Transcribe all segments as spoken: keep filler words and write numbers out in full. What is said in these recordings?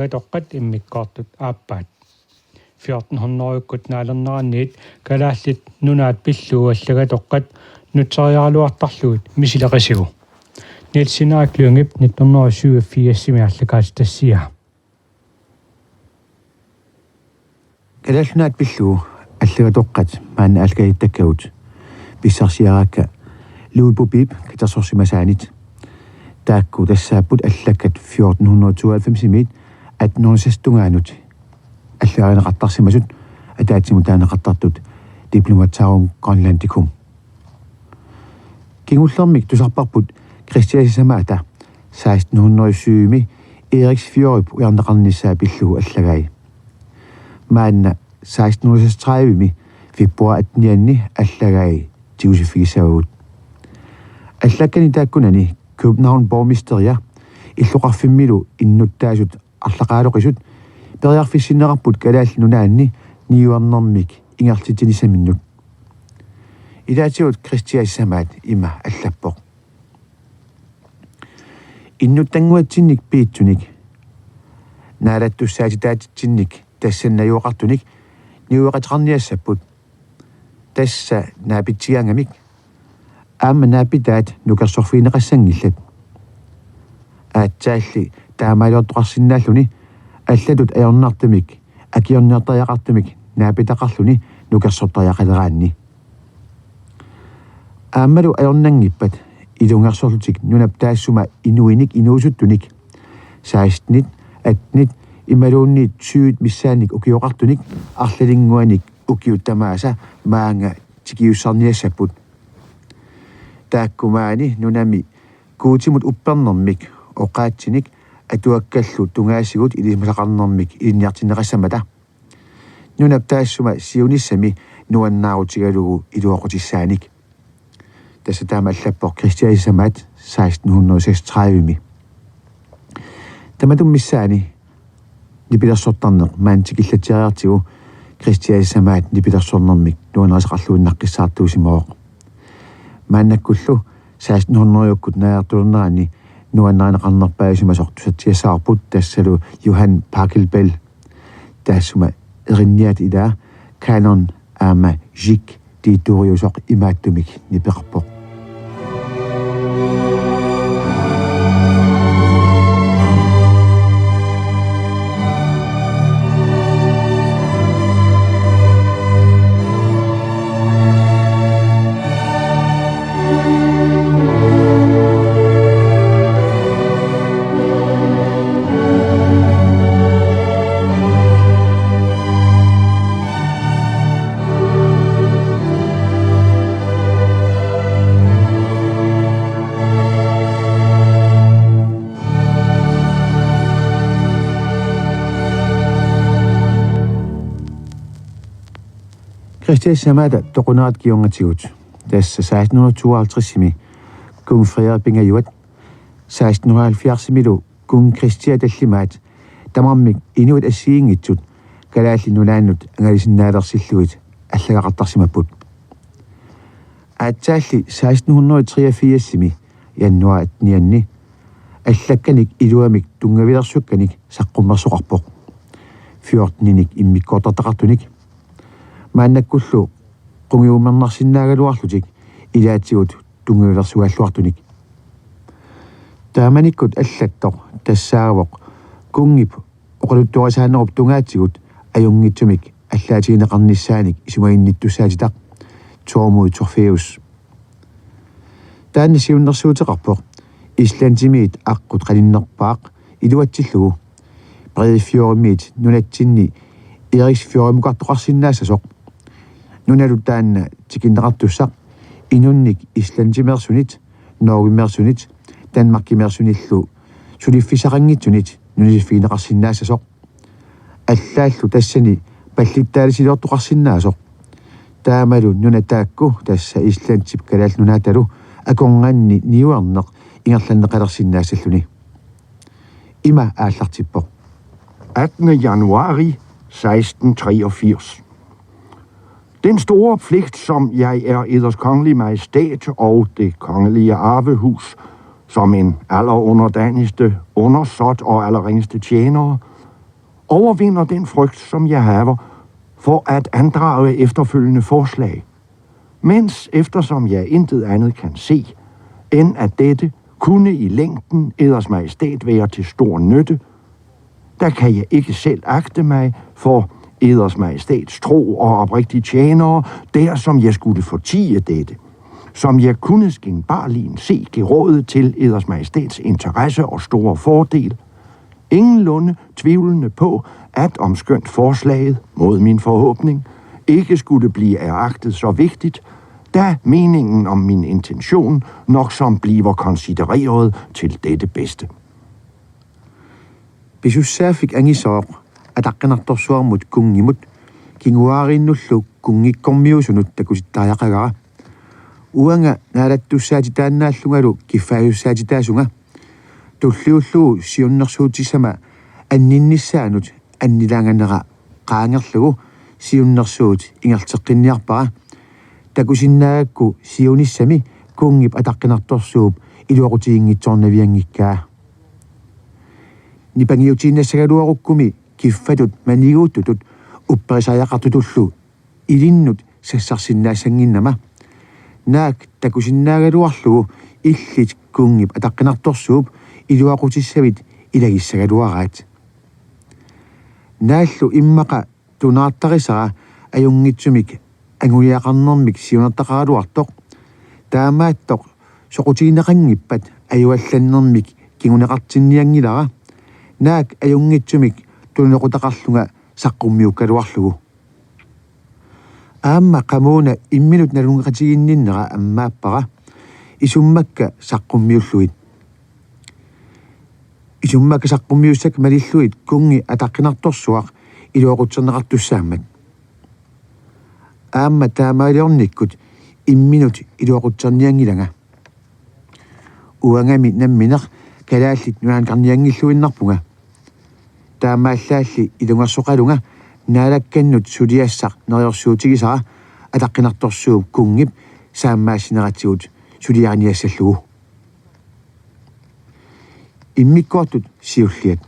allagatoqqat immikkoortut aappaat. Fjorten hundrede-kkut naalernerannit Kalaallit Nunaat pillugu allagatoqqat nutseriaraluartarlugit misileqisigu. Niels Henrik Lyngep nitten hundrede og syvogfirsimi allakaatitassiaa. Kalaallit Nunaat pillugu allagatoqqat maanna aallakaatitakkavut pissarsiaraakka Louis Boubeep katersorsimasaanit. Taakku tassaapput allakkat fjorten hundrede tooghalvfemsimiit atten hundrede seks tungaanut allagarineqartarsimasut, ataatsimut taaneqartartut Diplomatarum Grønlandicum. Kingullermik tusarparput Kristian sisamaata seksten hundrede syvimi Erik Fjordip ujarneqarnissaa pillugu allagai. Maanna seksten hundrede seksogtredivemi februar attenianni allagai tigusiffigissavagut. Allakkani taakkunani København borgmesteria illoqarfimmilu innuttaasut arlaqaaloqisut periarfissinneqarput Kalaallit Nunaanni niuernermik ingerlatsinissaminnut. Ilaatigut Kristian sisamaat ima allappoq: Innuttannguatsinnik piitsunik, naalattussaatitaatitsinnik tassani najugaqartunik niueqateqarniassapput. Tassa naapitsigaangamik aamma naapitaat nukersorfigineqassanngillat. Aatsaalli taamaaliortoqarsinnaalluni allatut ajornartumik akiorniartariaqartumik naapitaqarluni nukersortariaqaleraanni. Aammalu ajornanngippat ilungersorlutik nunap taassuma inuinik inuusuttunik, sekstenit, attenit imaluunniit syvit missaannik ukioqartunik arlalinnguanik ukiut tamaasa maanga tikiussarniassapput. Taakku maani nunami Guutimut uppernermik oqaatsinik atuakkallu tungaasigut ilisimasaqarnermik ilinniartinneqassammata, nunap taassuma siunissami nuannaarutigalugu iluaqutissaanik. Tassa taama allappoq Kristian sisamaat seksten hundrede seksogtredivemi. Tamatuma missaani nipilersortarneq maani tikillatsiariartigu Kristian sisamaat nipilersornermik nuannarisaqarluinnaqqissaartuusimavoq. Maannakkullu seksten hundrede-kkut naajartulerneranni nuannarineqarnerpaasimasoq tusatsiassavarput, tassalu Johan Pachelbel. Taassuma erinniat ilaa Canon aamma Jig Dideriusoq imaattumik nipeqarpoq. Kristian sisamaata toqunerat kingornatigut, tassa seksten hundrede tooghalvtredsimi kong Frederik pingajuat, seksten hundrede halvfjerdsimilu kong Kristian tallimaat, tamarmik inuit assigiinngitsut Kalaallit Nunaannut angalasinnaalersillutik allagaqartarsimapput. Aatsaalli seksten hundrede treogfirsimi januar attenianni allakkanik iluamik tunngavilersukkanik saqqummersoqarpoq, fjorteninik immikkoortortaqartunik. Maannakkullu qungiummernarsinnaagaluarlutik ilaatigut tunngavilersugaalluartunik. Taamanikkut allattoq tassaavoq kunngip oqaluttuarisaanerup tungaatigut ajunngitsumik allaatigineqarnissaanik isumaginnittussaatitaq, Tormod Torfæus. Taanna siunnersuuteqarpoq Islandimiit aqqut qaninnerpaaq iluatsillugu Breiðfjordimiit nunatsinni Eiríksfjørðimukartoqarsinnaassasoq. Nunalu taanna tikinneqartussaq inunnik Islandimeersunit, Norgemeersunit, Danmarkimeersunillu suliffissaqanngitsunit nunasiffigineqarsinnaassasoq. Allaallu tassani pallittaalisilertoqarsinnaasoq. Taamalu nunat taakku, tassa Islandip Kalaallit Nunaatalu, akornanni niuerneq ingerlanneqalersinnaassalluni. Ima aallartippoq. Attende januari seksten treogfirs. Den store pligt, som jeg er Eders Kongelige Majestæt og Det Kongelige Arvehus, som en allerunderdanigste undersåt og allerringeste tjenere, overvinder den frygt, som jeg haver, for at andrage efterfølgende forslag. Mens, eftersom jeg intet andet kan se, end at dette kunne i længden Eders Majestæt være til stor nytte, der kan jeg ikke selv agte mig for Eders Majestæts tro og oprigtige tjenere, der som jeg skulle fortie dette, som jeg kunne skinbarligen se gerådet til Eders Majestæts interesse og store fordel, ingenlunde tvivlende på, at omskønt forslaget, mod min forhåbning, ikke skulle blive eragtet så vigtigt, da meningen om min intention nok som bliver konsidereret til dette bedste. Pisussaaffik angisooq ataqqinartorsuarmut kunngimut kinguaariinnullu kunngikkormiuusunut takusittariaqagara. Uanga naalattussaatitaannaallungalu kiffaasussaatitaasunga. Tulliullugu siunnersuutissama anninnissaanut annilaanganera qaangerlugu siunnersuut ingerlateqqinniarpara. Takusinnaagakku siunissami kunngip ataqqinartorsuup iluaqutiginngitsoornavianngikkaa. Nipangiutiinnassagaluarukkumi kiffatut maniguuttutut upperisariaqartutullu ilinnut sassarsinnaassanginnama. Naak takusinnaagaluarlugu illit kunngip ataqqinartorsuup iluaqutissavit ilagissagaluaraat. Naallu immaqa tunaartarisara ajunngitsumik anguniaqarnermik siunertaqaraluartoq. Taamaattoq soqutigineqanngippat ajuallannermik kinguneqartinnianngilara. Naak ajunngitsumik tuninequtaqarlunga saqqummiukkaluarlugu. Aamma qamuuna imminut nalunngaqatiginninnera ammaappara. Isummakka saqqummiullugit. Isummakka saqqummiussakka malillugit kunngi ataqqinartorsuaq iluaqutserneqartussaammat. Aamma taamaaliornikkut imminut iluaqutsernianngilanga. Uangami nammineq Kalaallit Nunaannikarnianngilluinnarpunga. Taamaallaalli ilungersoqalunga Naalakkannut suliassaq neriorsuutigisara ataqqinartorsuup kunngip saammaassineratsigut suliariniassallugu. Immikkoortut siulliat.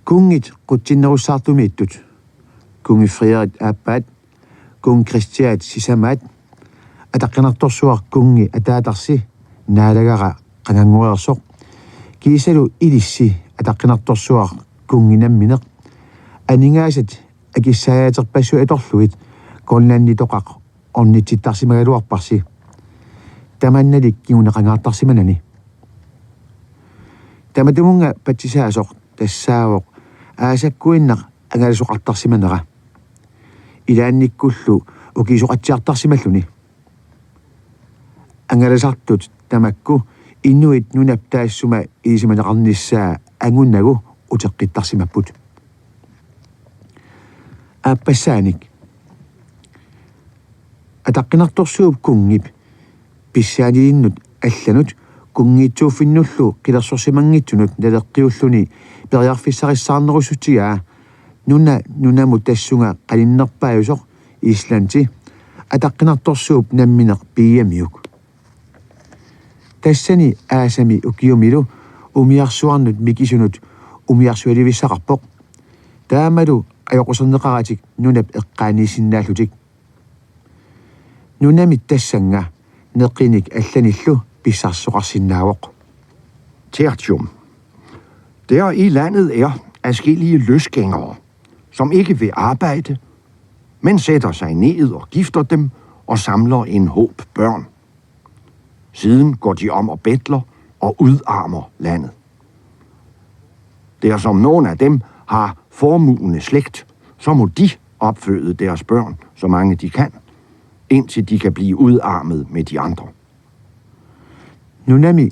Kunngit qutsinnerussaartumiittut. Kunngi Frederik aappaat, kunngi Kristiaat sisamaat, ataqqinartorsuaq kunngi ataatarsi, Naalagara qanganngorersoq, kiisalu ilissi ataqqinartorsuaq kunngi nammineq, aningaasat akissaajaterpassuit atorlugit Grønlanditoqaq ornitsittarsimagaluarparsi. Tamannalik kinguneqangaartarsimanani. Tamatumunnga patsisaasoq tassaavoq aasakkuinnaq angalasoqartarsimanera. Ilaannikkullu ukiisoqatsiartarsimalluni. Angalasartut tamakku inuit nunap taassuma ilisimaneqarnissaa angunagu uteqqittarsimapput. Aappassaanik. Ataqqinartorsuup kunngip pissaanilinnut allanut kunngiitsuuffinnullu qilersorsimanngitsunut naleqqiulluni periarfissarissaarnerussutigaa nuna nunamut tassunga qaninnerpaajusoq Islandi ataqqinartorsuup nammineq piiamiuk. Tassani aasami ukiumilu umiarsuarnut mikisunut umiarsualivissaqarpoq. Taamalu ajoquserneqaratik nunap eqqaaniissinnaallutik. Nunamit tassannga neqinik allanillu pissarsisoqarsinnaavoq. Tertium. Der i landet er adskillige løsgængere, som ikke vil arbejde, men sætter sig ned og gifter dem og samler en håb børn. Siden går de om og betler og udarmer landet. Der som nogen af dem har formuende slægt, så må de opføde deres børn, så mange de kan, indtil de kan blive udarmet med de andre. Nunami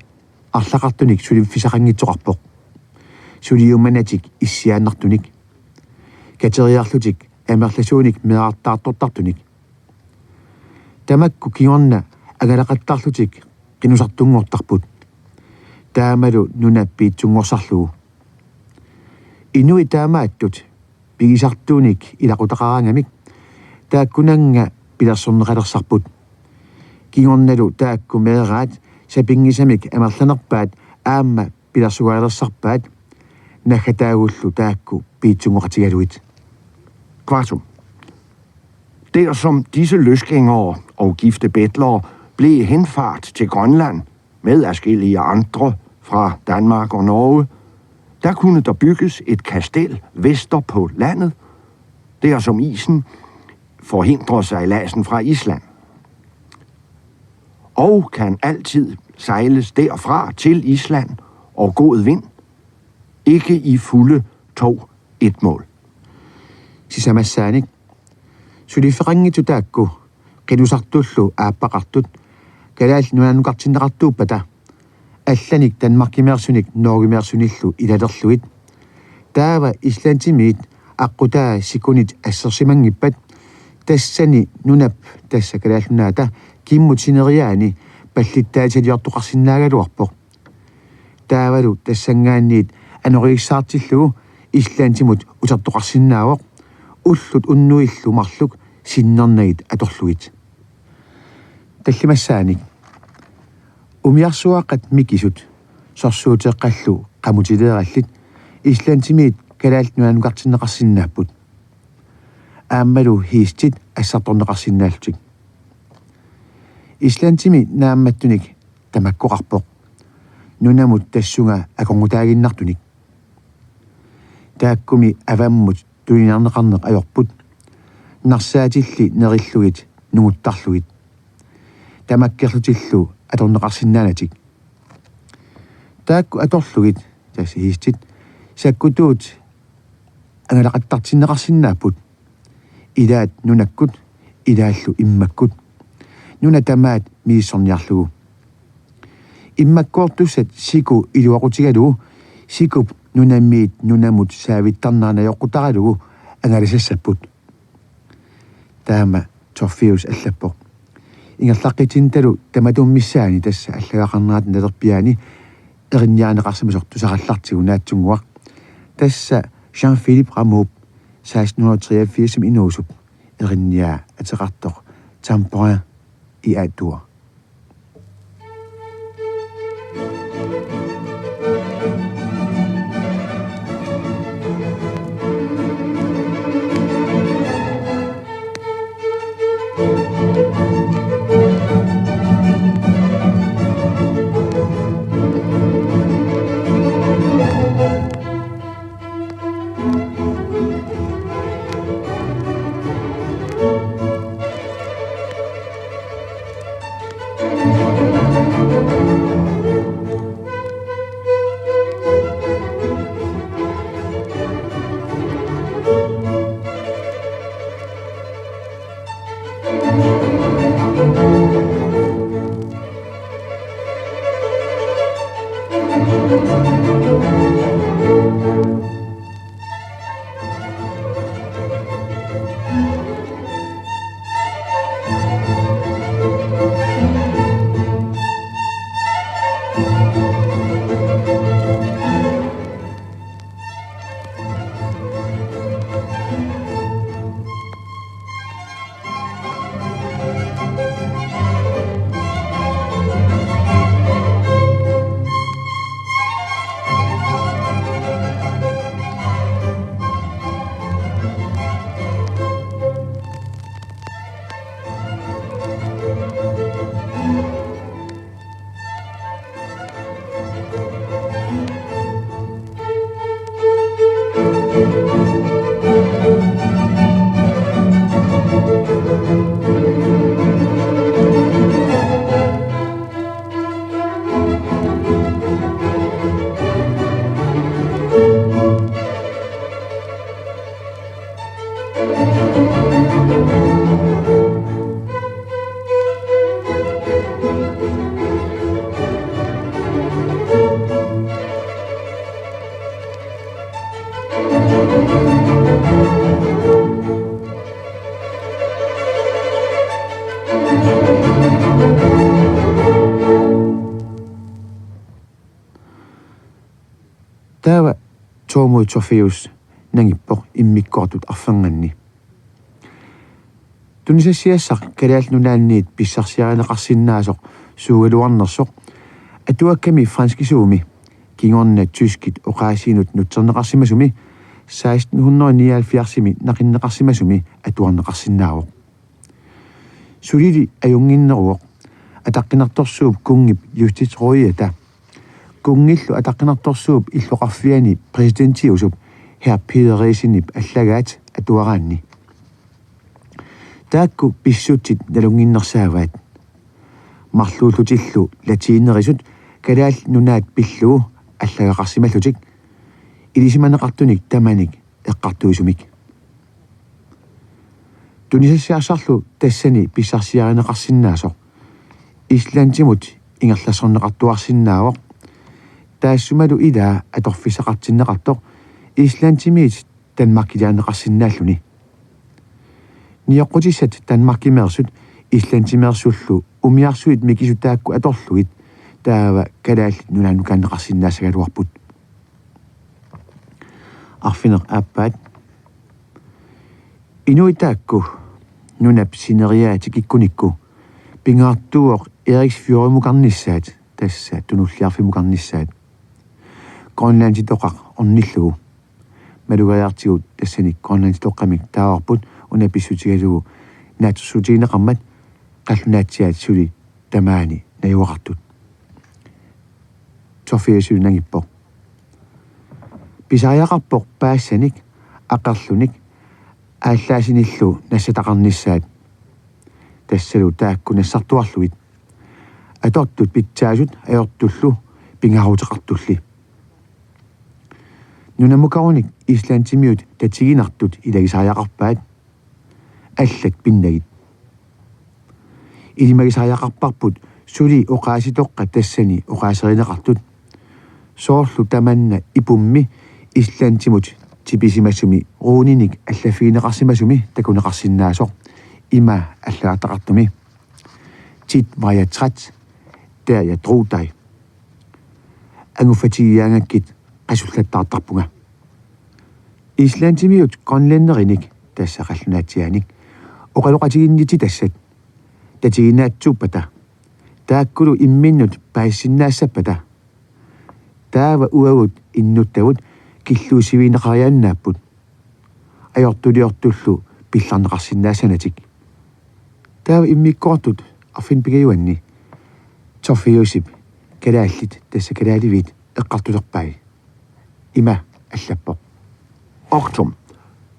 arlaqartunik suliffissaqanngitsoqarpoq. Suliumanatik issiaannartunik. Kateriarlutik amerlasuunik meerartaartortartunik. Tamakku kingorna angalaqattaarlutik qinusartunngortarput. Taamalu nuna piitsunngorsarlugu. Inuit taamaattut pigisartuunik ilaqutaqaraangamik taakkunannga pilersorneqalersarput. Kingornalu taakku meeraat sapinngisamik amerlanerpaat aamma pilersugaalersarpaat. Naggataagullu taakku piitsunngoqatigalugit. Kvartum. Dersom disse løsgængere og gifte betlere blev henført til Grønland med adskillige andre fra Danmark og Norge, der kunne der bygges et kastel vester på landet, der som isen forhindrer sejladsen fra Island. Og kan altid sejles derfra til Island og god vind, ikke i fulde to et-mål. Sisamassaanik. Suliffeqanngitsut taakku qinusartullu aappaqartut Kalaallit Nunaannukartinneqartuuppata, allanik Danmarkimeersunik Norgemeersunillu ilalerlugit. Taava Islandimiit aqqutaa sikunit assersimanngippat, tassani nunap, tassa Kalaallit Nunaata, kimmut sineriaani pallittaatiliortoqarsinnaagaluarpoq. Taavalu tassanngaanniit anorissaartillugu Islandimut utertoqarsinnaavoq, ullut unnuillu marluk sinnernagit atorlugit. Tallimassaanik. Umiarsuaqqat mikisut sorsuuteqqallu qamutileerallit Islandimiit Kalaallit Nunaannukartinneqarsinnaapput. Aammalu hiistit assartorneqarsinnaallutik. Islandimi naammattunik tamakkoqarpoq, nunamut tassunga akornutaaginnartunik. Taakkumi avammut tuniniarneqarneq ajorput, narsaatilli nerillugit nunguttarlugit, tamakkerlutillu atorneqarsinnaanatik. Taakku atorlugit, tassa hiistit, sakkutuut angalaqattartinneqarsinnaapput, ilaat nunakkut, ilaallu immakkut, nuna tamaat misissorniarlugu. Immakkoortussat siku iluaqutigalugu sikup nunamiit nunamut saavittarneq najoqqutaralugu angalasassapput. Taama Torfæus allappoq. Ingerlaqqitsinitalu tamatuma missaani tassa allagaqarnerata nalerpiaani erinniarineqarsimasoq tusarallartigu naatsunnguaq. Tassa Jean-Philippe Rameaup seksten hundrede treogfirsimi inuusup erinniaa ateqartoq Temporain i atua. Taava Tormod Torfæus nangippoq immikkoortut arfernanni. Tunisassiassaq Kalaallit Nunaanniit pissarsiarineqarsinnaasoq suugaluarnersoq atuakkami franskisuumi kingorna tyskit oqaasiinut nutserneqarsimasumi seksten hundrede nioghalvfjerdsimi naqinneqarsimasumi atuarneqarsinnaavoq. Sulili ajunnginneruvoq ataqqinartorsuup kunngip justitsrådiata, kunngillu ataqqinartorsuup illoqarfiani præsidentiusup Herr Peder Reesenip allagaat atuaraanni. Taakku pissutsit nalunnginnersaavaat. Marluullutillu latiinerisut Kalaallit Nunaat pillugu allagaqarsimallutik, ilisimaneqartunik tamanik eqqartuisumik. Tunisassiassarlu tassani pissarsiarineqarsinnaasoq Islandimut ingerlassorneqartuarsinnaavoq. Taassumalu ilaa atorfissaqartinneqartoq Islandimiit Danmarkiliarneqarsinnaalluni. Nioqqutissat Danmarkimeersut Islandimeersullu umiarsuit mikisut taakku atorlugit taava Kalaallit Nunaanukaanneqarsinnaassagaluarput. Arfineq-aappaat. Inuit taakku nunap sineriaa tikikkunikku pingaartuuvoq Eriksfjordimukarnissaat, tassa Tunulliarfimukarnissaat, Grønlanditoqaq ornillugu. Malugeriartigut tassani Grønlanditoqqamik taavarput una pissutigalugu naatsorsuutigineqarmat, qallunaatsiaat suli tamaani najugaqartut. Torfeesup nangippoq. Pisariaqarpoq paassanik, aqerlunik, aallaasinillu nassataqarnissaat. Tassalu taakku nassartuarlugit. Atortut pitsaasut ajortullu pingaaruteqartulli. Nunamukarunik Islandimiut tatiginartut ilagisariaqarpaat. Allat pinnagit. Ilimagisariaqarparput suli oqaasitoqqat tassani oqaaserineqartut. Soorlu tamanna ipummi Islandimut tipisimasumi ruuninik allaffigineqarsimasumi takuneqarsinnaasoq ima allagartaqartumi: Tit var jeg træt, da jeg drog dig. Anguffatigigaangakkit qasullattaartarpunga. Islandimiut grønlænderinik, tassa qallunaatsiaanik, oqaloqatiginnititassat tatiginaatsuuppata, taakkulu imminnut paasisinnaassappata, taava uagut innuttavut killuussivigineqariaannaapput, ajortuliortullu pillarneqarsinnaassanatik. Taava immikkoortut arfineq-pingajuanni Torfeusip kalaallit, tassa kalaaliviit, eqqartulerpai. Ima allappoq: Oktum.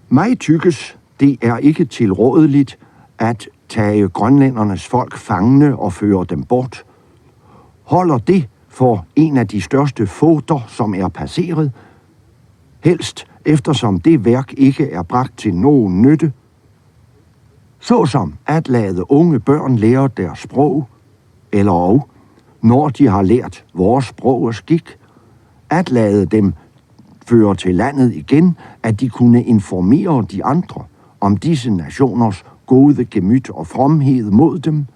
Mig tykkes, det er ikke tilrådeligt at tage grønlændernes folk fangne og føre dem bort. Holder det for en af de største fogder, som er passeret, helst eftersom det værk ikke er bragt til nogen nytte, såsom at lade unge børn lære deres sprog, eller og, når de har lært vores sprog og skik, at lade dem føre til landet igen, at de kunne informere de andre om disse nationers gode gemyt og fromhed mod dem,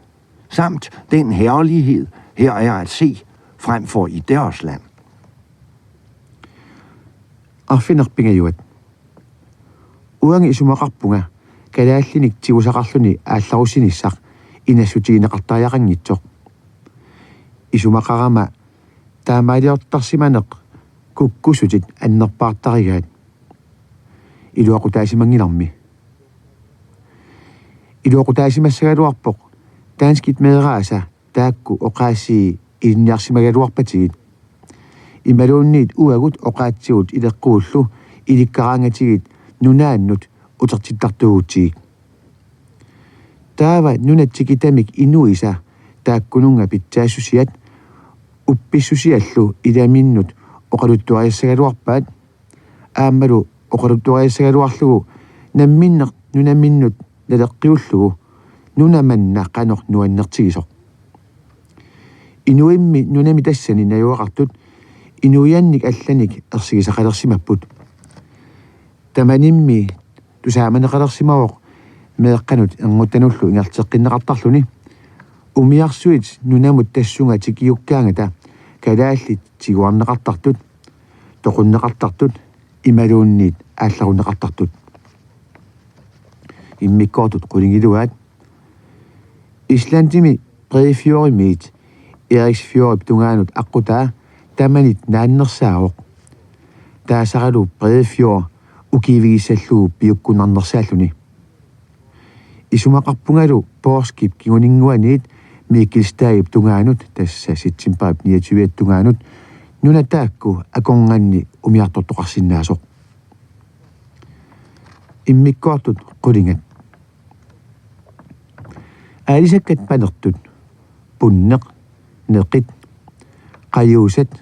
samt den herlighed, her er at se, frem for i deres land. Arfineq-pingajuat. Uanga isumaqarpunga kalaallinik tigusaqarluni aallarussinissaq inassutigineqartariaqanngitsoq. Isumaqarama taamaaliortarsimaneq kukkussutit annerpaartarigaat. Iluaqutaasimanngilarmi. Iluaqutaasimassagaluarpoq danskit meeraasa taakku oqaasii ilinniarsimagaluarpatigit. Imaluunniit uagut oqaatsigut ileqqugullu ilikkaraangatigit nunaannut utertittartuugutsigik. Taava nunat tikitamik inuisa taakkununnga pitsaassusiat uppissusiallu ilaminnut oqaluttuariassagaluarpaat, aammalu oqaluttuariassagaluarlugu namminneq nunaminnut naleqqiullugu nuna manna qanoq nuannertigisoq. Inuimmi nunami tassani najugaqartut inuiannik allanik ersigisaqalersimapput. Tamanimmi tusaamaneqalersimavoq meeqqanut ernguttanullu ingerlateqqinneqartarluni. Umiarsuit nunamut tassunga tikiukkaangata kalaallit tiguarneqartartut, toqunneqartartut imaluunniit aallarunneqartartut. Immikkoortut qulingiluaat. Islandimi Breiðfjordimiit Eriksfjordip tungaanut aqqutaa tamanit naannersaavoq. Taasaralu Bredefjord ukiivigissallugu piukkunnarnersaalluni. Isumaqarpungalu poorskip kinguninnguaniit Mikkelstadip tungaanut, tassa septembarip niogtyve tungaanut, nuna taakku akornanni umiartortoqarsinnaasoq. Immikkoortut qulingat. Aalisakkat panertut, punneq, neqit, qajuusat,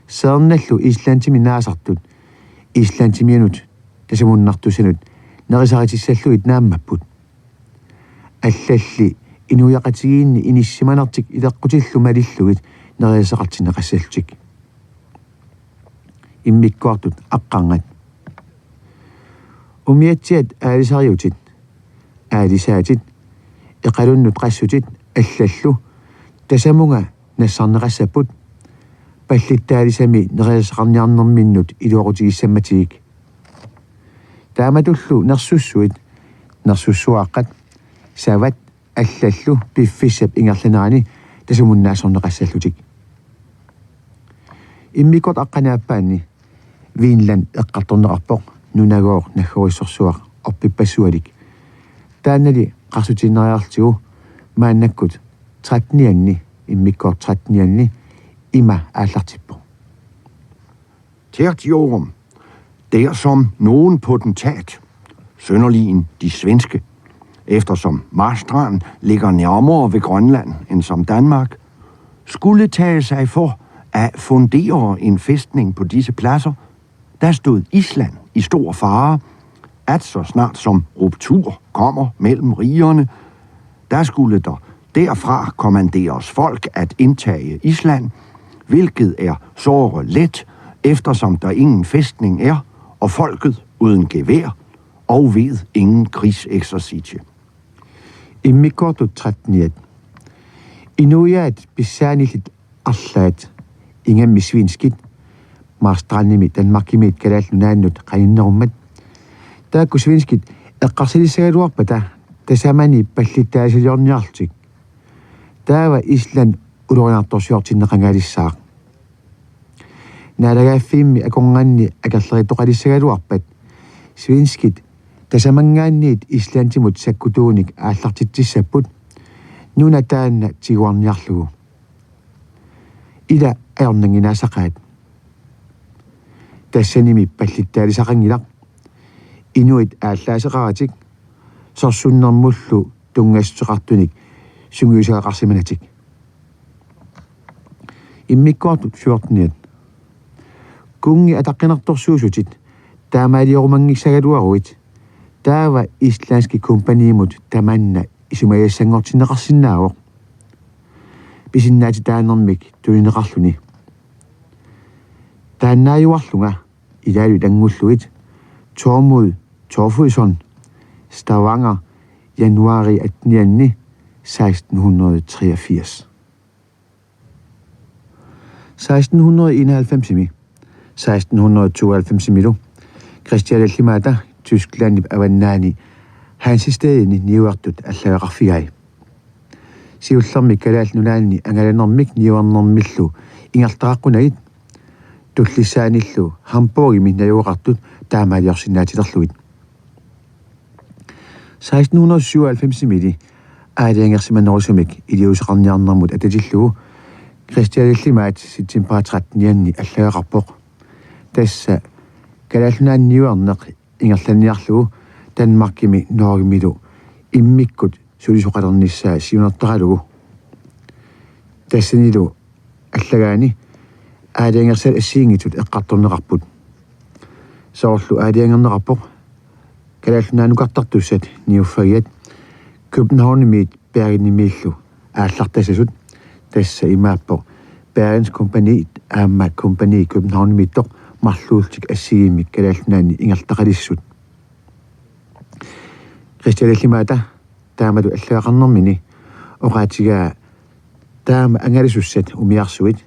seernallu Islandimi naasartut, Islandimiunut tasamunnartussanut nerisaritissallugit naammapput. Allalli inuiaqatigiinni inissisimanertik ileqqutillu malillugit nerisassaqartinneqassallutik. Immikkoortut aqqarngat. Umiatsiat aalisariutit, aalisaatit, eqalunnut qassutit allallu tasamunga nassarneqassapput, pallittaalisami nerisassaqarniarnerminnut iluaqutigissammatigik. Taamatullu nersussuit, nersussuaqqat, savat allallu piffissap ingerlanerani tasamunnaassorneqassallutik. Immikkoortut aqqaneq aappaanni Vinland eqqartorneqarpoq nunagooq naggorissorsuaq orpippassualik. Taannali qarsutiinnariartigu maannakkut trettenianni, immikkoortut trettenianni ima aallartippoq. Tertiorum, der som nogen potentat, synderligen de svenske, eftersom Marstrand ligger nærmere ved Grønland end som Danmark, skulle tage sig for at fundere en fæstning på disse pladser, der stod Island i stor fare, at så snart som ruptur kommer mellem rigerne, der skulle der derfra kommanderes folk at indtage Island, hvilket er såre let, eftersom der ingen fæstning er, og folket uden gevær og ved ingen krigseksercise. Immikkoortut tretteniat. Inuiaat pissaanillit arlaat, ingammik svenskit, Marstrandimi Danmarkimiit Kalaallit Nunaannut qaninnerummat. Taakku svenskit eqqarsalissagaluarpata tasamani pallittaalisaliorniarlutik. Taava Island ulorianartorsiortinneqangaalissaaq. Naalagaaffiimmi akornanni akerleriittoqalissagaluarpat svenskit tasamanngaanniit Islandimut sakkutuunik aallartitsissapput nuna taanna tiguarniarlugu. Ila ajornannginnassaqaat. Tassanimi pallittaalisaqanngilaq. Inuit aallaaseqaratik sorsunnermullu tunngassuteqartunik sungiusagaqarsimanatik. Immikkoortut fjorteniat. Kunngi ataqqinartorsuusutit taamaaliorumanngissagaluaruit taava Islandski Kompagniimut tamanna isumagiassanngortinneqarsinnaavoq pisinnaatitaanermik tunineqarluni. Taannaajuarlunga ilaalu ilanngullugit Tormod Torfusson, Stavanger, januari attenianni seksten hundrede treogfirs. Seksten hundrede enoghalvfemsimi, seksten hundrede tooghalvfemsimilu Kristian Allimaata Tysklandip avannaani Hansestadini niuertut allagaqarfigai. Siullermik Kalaallit Nunaanni angalanermik niuernermillu ingerlaqqunagu tullissaanillu Hamburgimi najugaqartut taamaaliorsinnaatilerlugit. Seksten hundrede syvoghalvfemsimili aalajangersimanerusumik iliuuseqarniarnermut atatillugu Kristian Allimaat september trettenianni allagaqarpoq. Tassa Kalaallit Nunaanni niuerneq ingerlanniarlugu Danmarkimi Norgemilu immikkut sulisoqalernissaa siunertaralugu. Tassanilu allagaani aalajangersat assigiinngitsut eqqartorneqarput. Soorlu aalajangerneqarpoq Kalaallit Nunaanukartartussat niuffagiat Københavnimiit Bergenimiillu aallartassasut, tassa imaappoq Bergens Kompagniit aamma Kompagni Københavnimiittoq marluullutik assigiimmik Kalaallit Nunaanni ingerlataqalissasut. Kristian Allimaata taamatut allagaqarnermini oqaatigaa taama angalasussat umiarsuit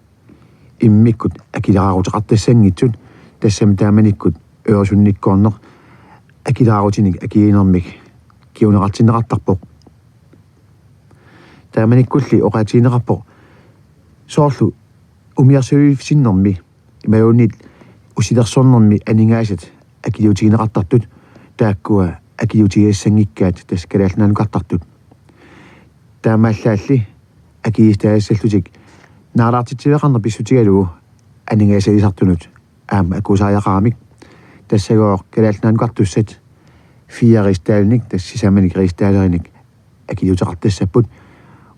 immikkut akileraaruteqartassanngitsut, tassami taamanikkut Øresundikkut akileraarutinik akiinermik kinguneqartinneqartarpoq. Taamanikkulli oqaatigineqarpoq soorlu Umiarsuiffisinnermi imaluunniit ussilersornermi aningaasat akiliutigineqartartut taakkua akiliutigigassanngikkaat tassa Kalaallit Nunannukartartut. Taamaallaalli akiliisitaagassallutik naalaartitsiveqarneq pissutigalugu aningaasaliisartunut aamma akuusariaqaramik. Tassagooq Kalaallit Nunannukartussat fire rigsdalinik tassa sisamanik rigsdalerinik akiliuteqartassapput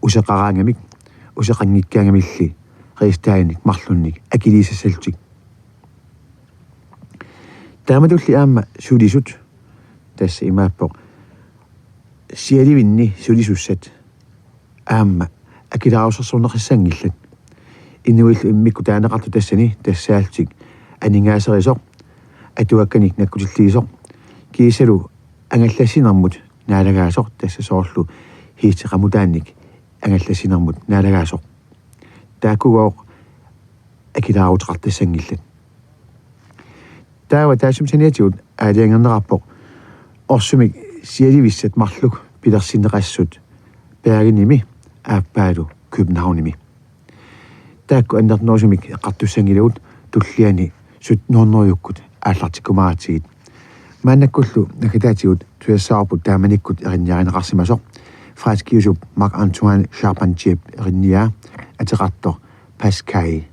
useqaraangamik, useqanngikkaangamilli rigsdalinik marlunnik akiliisassallutik. Taamatulli aamma sulisut tassa imaappoq sialivinni sulisussat aamma akilaarusersorneqassanngillat. Inuillu immikkut taaneqartut tassani tassaallutik aningaaserisoq, atuakkanik nakkutilliisoq, kiisalu angallassinermut naalagaasoq tassa soorlu hiiseqamutaannik angallassinermut naalagaasoq. Taakkugooq akilaaruteqartassanngillat. Taava taassuma saniatigut aalajangerneqarpoq orsumik sialivissat marluk pilersinneqassut Bergenimi aappaalu Københavnimi. Taakku annertunerusumik eqqartussanngilagut tulliani sytten hundredekkut aallartikkumaaratsigit. Maannakkullu naggataatigut tusassavarput taamanikkut erinniarineqarsimasoq, franskiusup Marc-Antoine Charpentier erinniaa ateqartoq Pascal.